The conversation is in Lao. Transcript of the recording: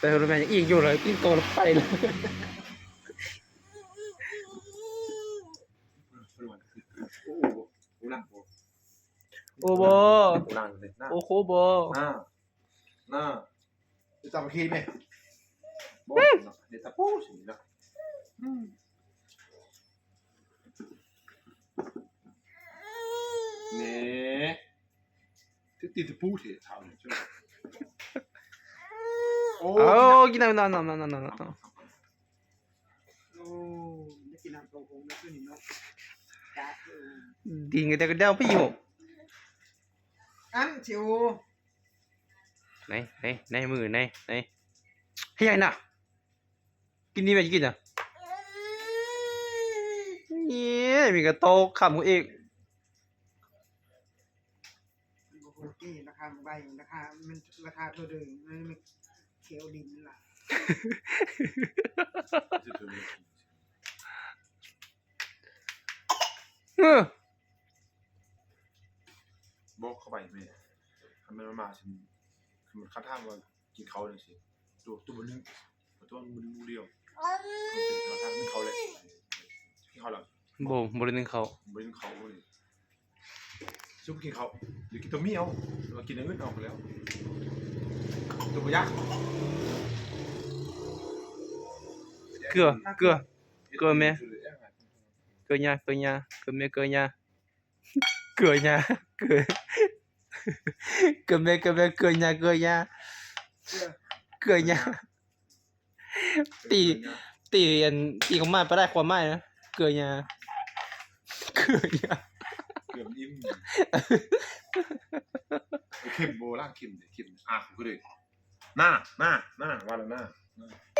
ແຕ່ໂຮລະແມນຍັງອີກຢູ່ເລີຍ ກິນໂຕແລ້ວໄປເລີຍ. ໂອ້ ໂອ້ ໂອ້ບໍ ໂອ້ ໂອ້ໂຄບໍ ໜ້າ ໜ້າ ເດຕາປາຄີແມ່ ບໍ່ ເດຕາປູຊິນະ ອືມ ນີ້ ຕິດຕະປູເທເທົານີ້ ໂອ້ ກິນນ້ຳ ນ້ຳ ນ້ຳ ນ້ຳ ນ້ຳ ນ້ຳ ໂອ້ ໄດ້ກິນນ້ຳເຕົ້າຫູແລ້ວຄືນີ້ເນາະ ຈາກ ດິນກະເດວກະເດວໄປຢູ່ ອັນ ຊິໂອ ໃນ ໃນ ໃນມື ໃນ ໃນ ເຮັດຫຍັງນະ? ກິນນີ້ແມ່ນກິນນະ ເອີ ມີກະໂຕກຄຳເຂົາອີກ ໂອເຄ ລາຄາໃບ ລາຄາ ມັນລາຄາເທົ່າເດີມ ມັນ ມັນຂຽວດິນລະ ເອີ ບອກເຂົ້າໄປແມ່ ຄັນແມ່ນມາ ຄັນ ຄັນຖາມວ່າກິນເຂົ້າຈັ່ງຊີ້ ໂຕ ໂຕບໍ່ໜຶ້ງ ໂຕບໍ່ໜຶ້ງດຽວ ກິນເຂົ້າແຫຼະ ກິນເຂົ້າແລ້ວ ບໍ່ ບໍ່ໄດ້ໜຶ້ງເຂົ້າ ບໍ່ໄດ້ໜຶ້ງເຂົ້າເລີຍ ຊຸບກິນເຂົ້າ ຫຼືກິນໂຕໝີ່ເອົາ ຫຼືວ່າກິນອັນອື່ນເອົາໄປແລ້ວ ໂຕບໍ່ຢາກ ເກືອ ເກືອ ເກືອແມ່ ເກືອຫຍ້າ ເກືອຫຍ້າ ເກືອແມ່ ເກືອຫຍ້າ ເກືອຫຍ້າ ເກືອ ເກືອແມ່ ເກືອແມ່ ເກືອຫຍ້າ ເກືອຫຍ້າ ເກືອຫຍ້າ ຕີ ຕີອັນ ຕີຄວາມໝາຍບໍ່ໄດ້ຄວາມໝາຍນະ ເກືອຫຍ້າ ເກືອຫຍ້າ ເກືອມັນອີ່ມ ເຂັມບໍ່ລ້າງ ເຂັມເດ ເຂັມ ອາ ກູກໍເລີຍ ໜ້າ ໜ້າ ໜ້າ ວ່າແລ້ວໜ້າ ໜ້າ.